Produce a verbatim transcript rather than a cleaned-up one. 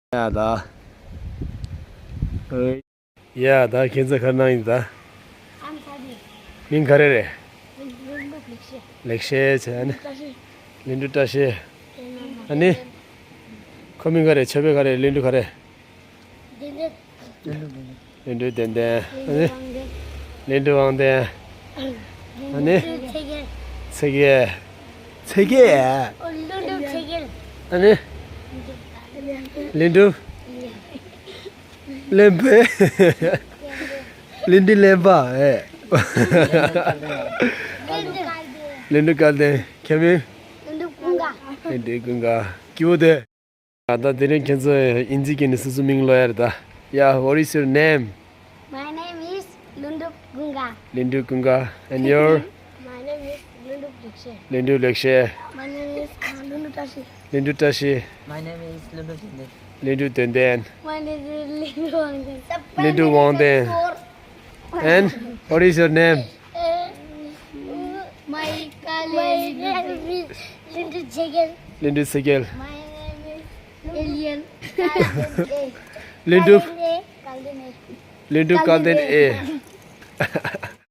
ཡ་ད། ཡ་ད་ཁྱེད་ཚོ་ག་རེ་གནང་ཡིན་ད། ཨམ་ས་དེ། མིང་ག་རེ་རེད། ལུང་ལུང་ལུག་ལེགས་བཤད། ལེགས་བཤད་བྱས་ཨ་ནི། བཀྲ་ཤིས། ལིན་ཀྲུའུ་བཀྲ་ཤིས། ཨ་ནི། ཁོ་མིང་ག་རེ་ཆོས་པའི་ག་རེ་ལིན་ཀྲུའུ་ག་རེ། ལིན་ཀྲུའུ་ལིན་ཀྲུའུ་ཏན་ཏན། ཨ་ནི། ལིན་ཀྲུའུ་དབང་ལྡན། ཨ་ནི། ཚེ་རྒྱལ། ཚེ་རྒྱལ། ཚེ་རྒྱལ། ཨོ་ལུང་ལུང་ཚེ་རྒྱལ། ཨ་ནི། ལིན་ཀྲུའུ། གླེན་པ། ལིན་ཀྲུའུ་གླེན་པ་ཨེ། ལིན་ཀྲུའུ་སྐལ་ལྡན། ཁྱེད་མིང་། ལིན་ཀྲུའུ་ཀུན་དགའ། ལིན་ཀྲུའུ་ཀུན་དགའ། སྐྱིད་པོ་བསྡད། ད་དེ་རིང་ཁྱེད་ཚོས་དབྱིན་ཇི་སྐད་ནས་སོ་སོའི་མིང་ཀློག་ཡ་རེད་ད། Yeah, what is your name? My name is ལུང་ཀྲུའུ་ཀུན་དགའ། ལིན་ཀྲུའུ་ཀུན་དགའ། And your? My name is ལུང་ཀྲུའུ་ལེགས་བཤད། ལིན་ཀྲུའུ་ལེགས་བཤད། My name is ལུང་ཀྲུའུ་བཀྲ་ཤིས། ལིན་ཀྲུའུ་བཀྲ་ཤིས། My name is ལུང་ཀྲུའུ་དོན་ལྡན། ལིན་ཀྲུའུ་དོན་ལྡན། My name is ལིན་ཀྲུའུ་དབང་ལྡན། ལིན་ཀྲུའུ་དབང་ལྡན། And what is your name? Uh, my name is ལིན་ཀྲུའུ་ཚེ་རྒྱལ། ལིན་ཀྲུའུ་ཚེ་རྒྱལ། My name is Alien. ལིན་ཀྲུའུ། སྐལ་ལྡན་ཨེ། ལིན་ཀྲུའུ་སྐལ་ལྡན་ཨེ།